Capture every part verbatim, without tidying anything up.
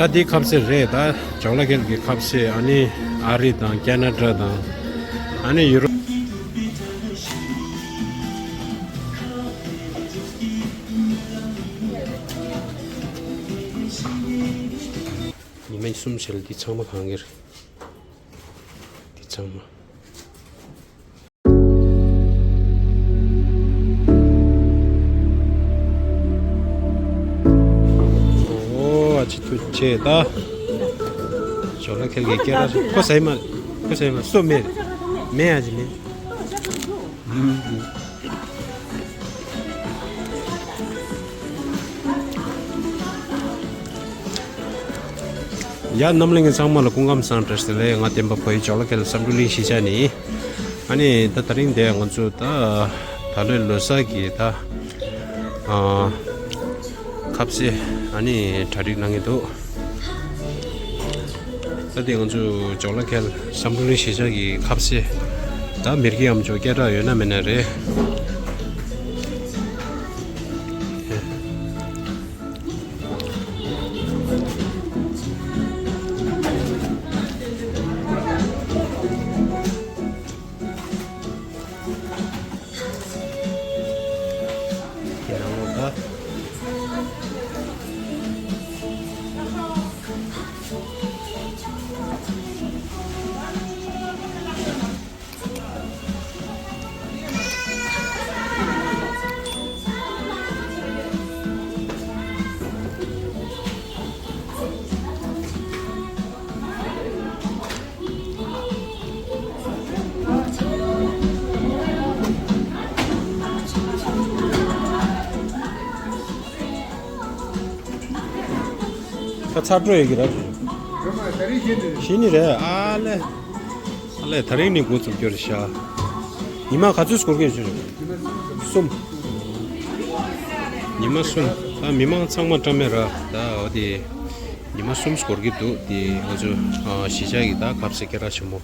ད་འདི་ཁ་ཟས་རེད། ད་ཇོ་ལ་ཁེལ་གྱི་ཁ་ཟས། ཨ་ནི་ཨ་རི་དང་ཁེ་ན་ཌ་དང་། ཨ་ནི་ཡུ་རོབ། ཉི་མ་གསུམ་བྱས་ལ་འདི་ཚང་མ་གང་གི་རེད། འདི་ཚང་མ། ཨོ་ཨ་ཅི་ཐུག་ཆེ་ད། ཇོ་ལ་ཁེལ་གྱི་སྐད་ར་ཁོ་ཟེར་མ། ཁོ་ཟེར་མ་སོ་མེད། མེད་ཨ་ཅི་མེད། ཡ་རྣམ་གླིང་གི་ཚང་མ་ལ་སྐུ་ཁམས་བཟང་། བཀྲ་ཤིས་བདེ་ལེགས། ང་བསྟན་པ་བོད་ཡིག་ཇོ་ལ་ཁེལ་བསམ་འགྲུབ་གླིང་གཞིས་ཆགས་ནས། ཨ་ནི་ད་དེ་རིང་འདི་ང་ཚོ་ད་ད་ལོའི་ལོ་གསར་གྱི་ད་ཨ་ཁ་ཟས་ཨ་ནི་གྲ་སྒྲིག་གནང་གི་འདུག་ད་འདི་ང་ཚོ་ཇོ་ལ་ཁེལ་བསམ་འགྲུབ་གླིང་གཞིས་ཆགས་ཀྱི་ཁ་ཟས། ད་མིར་གི་ཡམ་ཇོ་སྐད་གྲགས་ཡོད་ན་མེད་ན་རེད། ད་ཚར་འགྲོ་ཡོད་ཀྱི་རེད། ཤི་ནི་རེད། ཨ་ལེ། ཨ་ལེ། དེ་རིང་ནས་འགོ་བཙུགས་རྒྱུ་རེད་ཤག་ཉི་མ་ག་ཚོད་འགོར་གྱི་ཡོད་ཤག་གསུམ། ཉི་མ་གསུམ། ད་མི་མང་ཚང་མ་བཀྲ་མེད་ར། ད་འོ་དེ། ཉི་མ་གསུམ་འགོར་གྱི་འདུག་དེ་ང་ཚོ་ཨ་གཞིས་ཆགས་ཀྱི་ད་ཁ་ཟས་སྐད་གྲགས་ཆེན་པོ།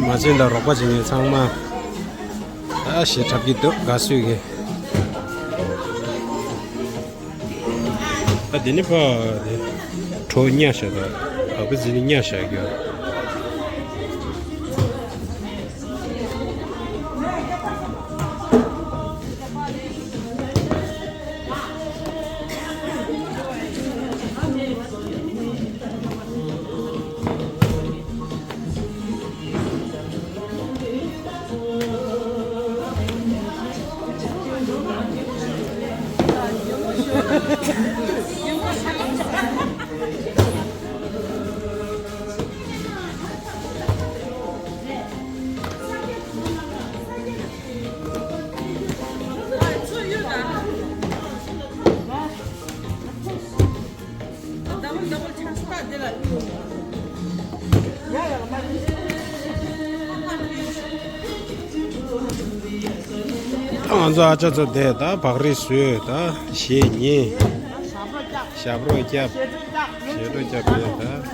མ་བྱན་དང་རོགས་པ་བྱེད་མཁན་ཚང་མ་ད་ཞེ་དྲག་གི་འདུག་དགའ་བསུ་གི། ད་དེ་ནི་ཕ་དེ་གྲོ་ཉག་ཤ་དང་བག་པ་ཟི་ནི་ཉག་ཤ་གི། ང་ཚོ་ཨ་ཅག་ཚོ་བསྡད། ད་བག་རིལ་བཟོས། ད་གཞས་ཉན། ཞབས་བྲོ་རྒྱབ། ཞབས་བྲོ་རྒྱབ་བསྡད་ད།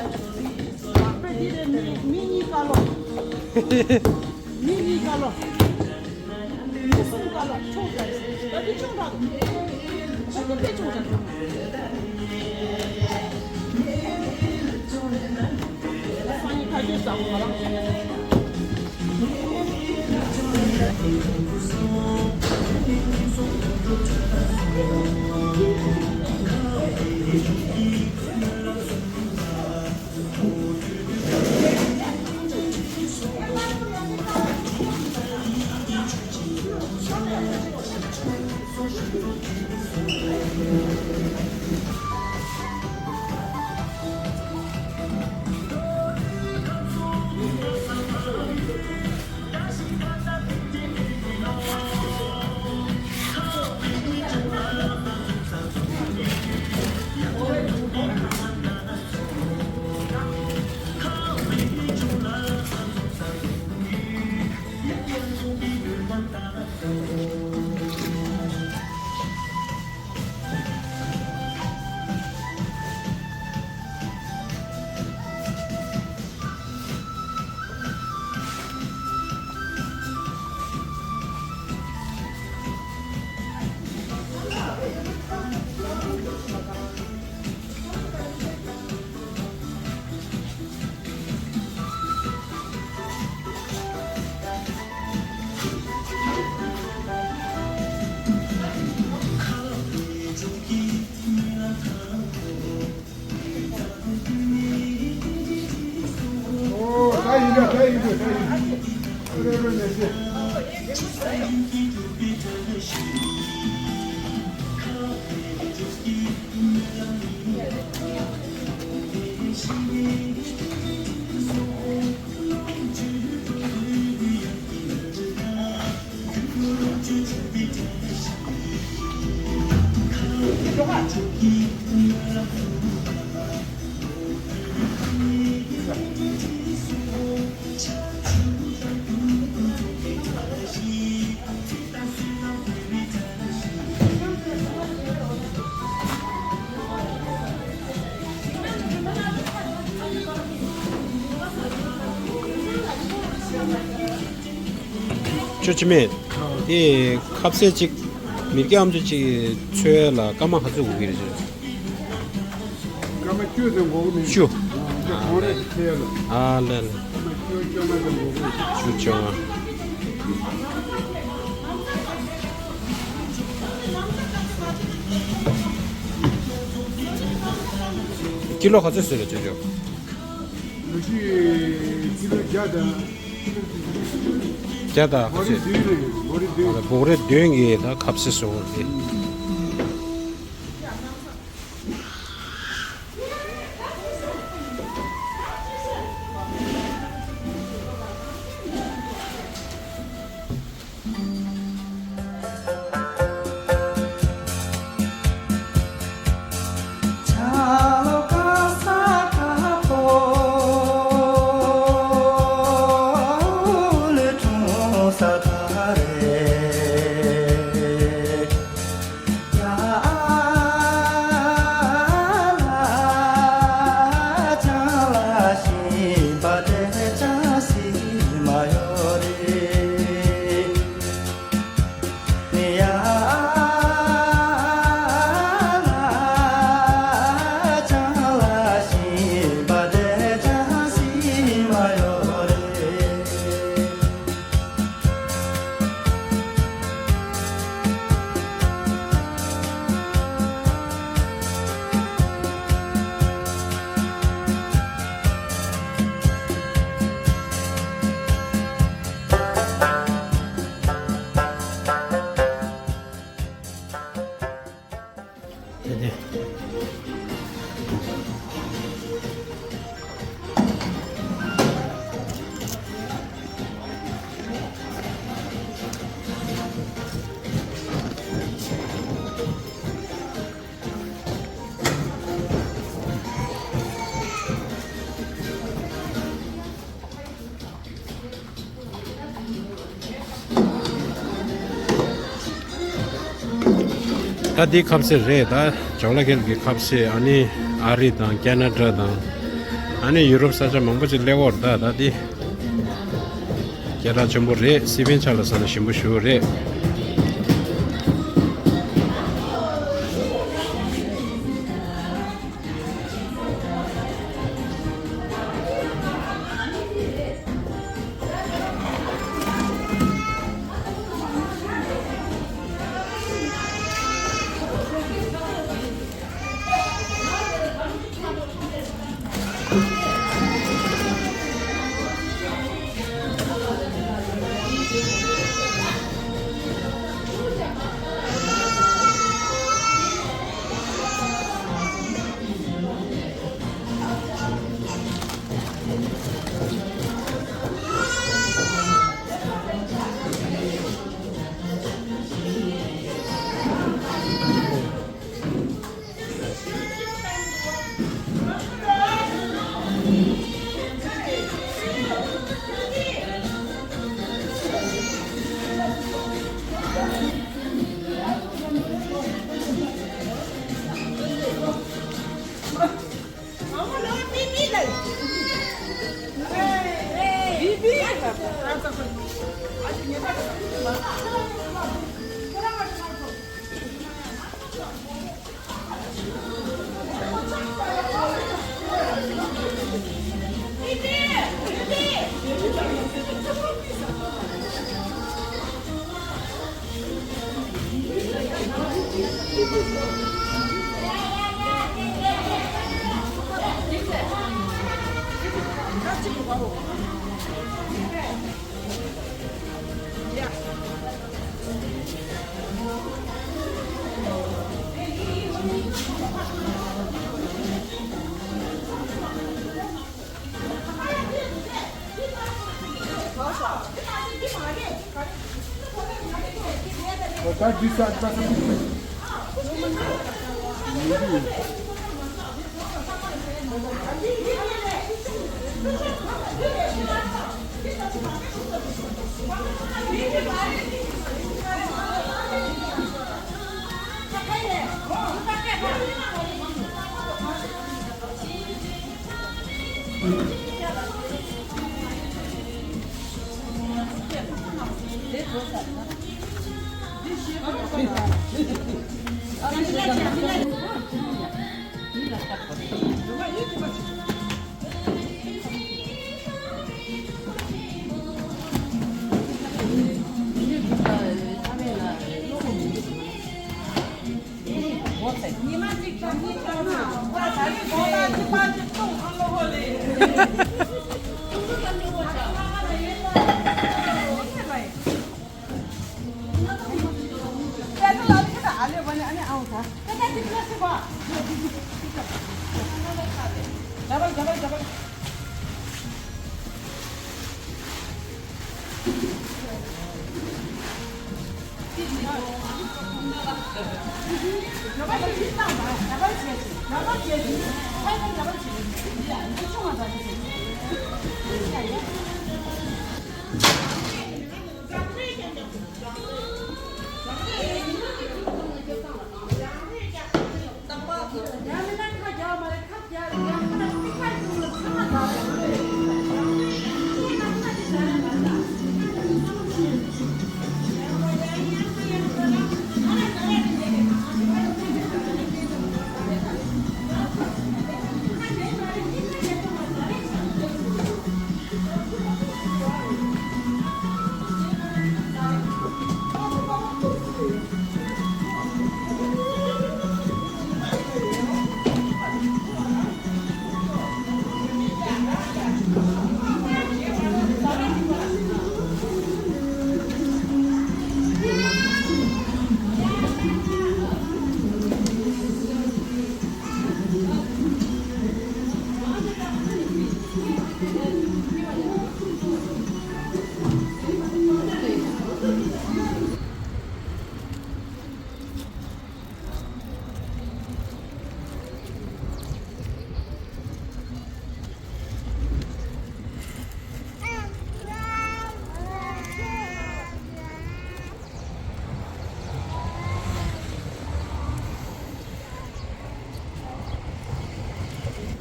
ཅོ་ཅི་མེད། དེ་ཁ་ཟས་གཅིག་མི་སྐྱ་ཨམ་ཅོག་གཅིག་འཚོལ་ལ་སྐར་མ་ག་ཚོད་དགོས་ཀྱི་རེད་ཅེ། སྐར་མ་བཅུ་ཙམ་འགོར་གི་མེད། བཅུ། ཨ་ལས། ཨ་ལས་ལས། སྐར་མ་བཅུ་བཅོ་ལྔ་ཙམ་འགོར་གི་མེད། བཅུ་བཅོ་ལྔ། ཀི་ལོ་ག་ཚོད་བཟོས་རེད་ཅོ་ཅོ། ལོ་ཤི་ཀི་ལོ་བརྒྱ་དང་། བརྒྱ་དང་ག་ཚོད། སྦོ་རི་བདུན་རེད། སྦོ་རི་བདུན། ཨ་ལས། སྦོ་རི་བདུན་གྱི་ད་ཁ་ཟས་བཟོ་དགོས་རེད། ད་འདི་ཁ་ཟས་རེད། ད་ཇོ་ལ་ཁེལ་གྱི་ཁ་ཟས། ཨ་ནི་ཨ་རི་དང་ཁེ་ན་ཌ་དང་། ཨ་ནི་ཡུ་རོབ་ས་ཆ་མང་པོ་ཅིག་སླེབས་ཡོད་རེད། ད་ད་འདི་སྐད་གྲགས་ཆེན་པོ་རེད། སི་པན་ཆ་ལ་ཟ་ན་ཞིམ་པོ་ཞེ་པོ་རེད། T'as dit ça, t'as ça.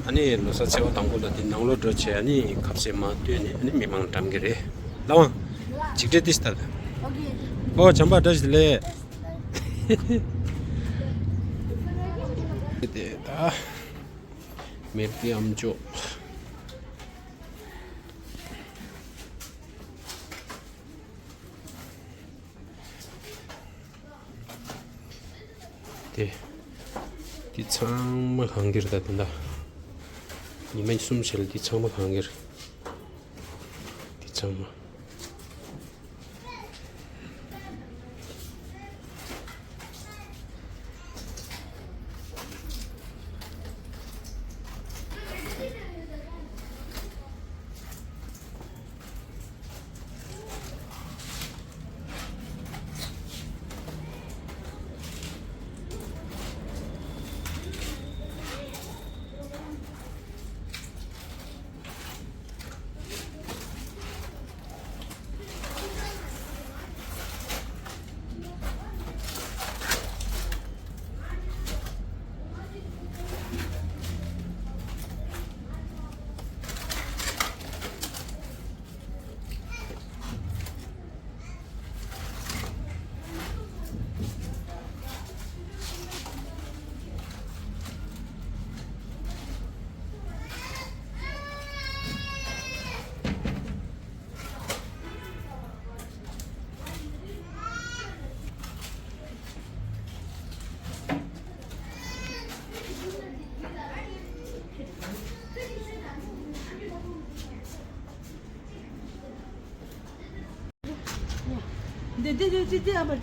ཨ་ནི་ལོ་གསར་ཚེས་པ་དང་པོ་ལ་དེ་ནང་ལོགས་འགྲོ་བྱས། ཨ་ནི་ཁ་ཟས་མར་བཏོན་ནས་ཨ་ནི་མི་མང་འགྲམ་གྱི་རེད། ལགས་འོང་། ཅིག་སྤྲད་དེ་ལྟ། ཨོ་བྱམས་པ་བཀྲ་ཤིས་བདེ་ལེགས། དེ་ད་མེར་ཏི་ཨམ་ཅོག་དེ། དེ་ཚང་མ་གང་གིར་ད་དེ་འདྲ། ཉི་མ་གསུམ་བྱས་ལ་དེ་ཚང་མ་གང་གིར། དེ་ཚང་མ། འདི་འདི་འདི་འདི་འདི་ཨ་མ་རེད།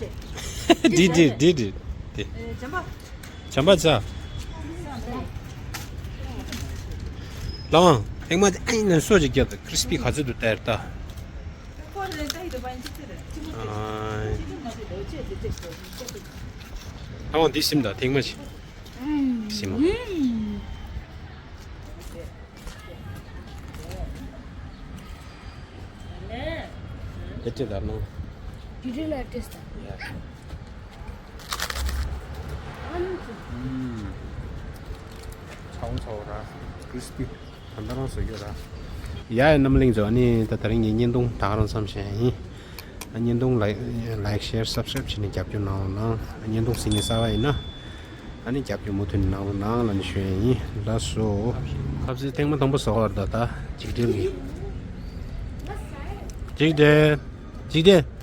འདི་འདི་འདི་འདི་འདི། ཨེ། བྱམས་པ། བྱམས་པ་ཚ། ལགས་འོང་། ཧེ་མ་དེ་ཨ་ཡིན་ན་སོ་ཅིག་རྒྱབ་དང་ཁྲིས་པི་ག་ཚོད་འདུག་ལྟ་ཡར་ལྟ། ཁོ་རེ་ལྟ་ཡི་འདུག་པ་ཡིན་ཅི་ཚེ་རེད། ཅི་མོ་ཨ། ཅི་ཚེ་མ་ཚེ་འདུག་ཨ་འོ་འདི་སིམ་ད་ཐེངས་མ་ཅིག་སིམ་མོ། དེ་ཅི་ལྟར་ནོ། You do like this stuff. Yeah. ཨམ། ཨམ། ཚ་བོ་ཚ་བོ་ར། crispy། ད་ལྟ་རང་བཟོ་རྒྱུ་ར། ཡ་ཡ་རྣམ་གླིང་ཚོ། ཨ་ནི་ད་དེ་རིང་གི་བརྙན་ཐུང་ད་ག་རང་མཚམས་བཞག་ཡིན། ཨ་བརྙན་ཐུང་like, like, share, subscribe བྱས་ནས་རྒྱབ་སྐྱོར་གནང་རོགས་གནང་། ཨ་བརྙན་ཐུང་གཟིགས་མཁན་གསར་པ་ཡིན་ན། ཨ་ནི་རྒྱབ་སྐྱོར་མུ་མཐུད་ནས་གནང་རོགས་གནང་ལབ་ནས་ཞུ་ཡ་ཡིན། ལགས་སོ། ཁ་ཟས་ཐེངས་མ་དང་པོ་བཟོ་བར་ད་ད་འཇིགས་བྲལ་གི། འཇིགས་བྲལ། འཇིགས་བྲལ།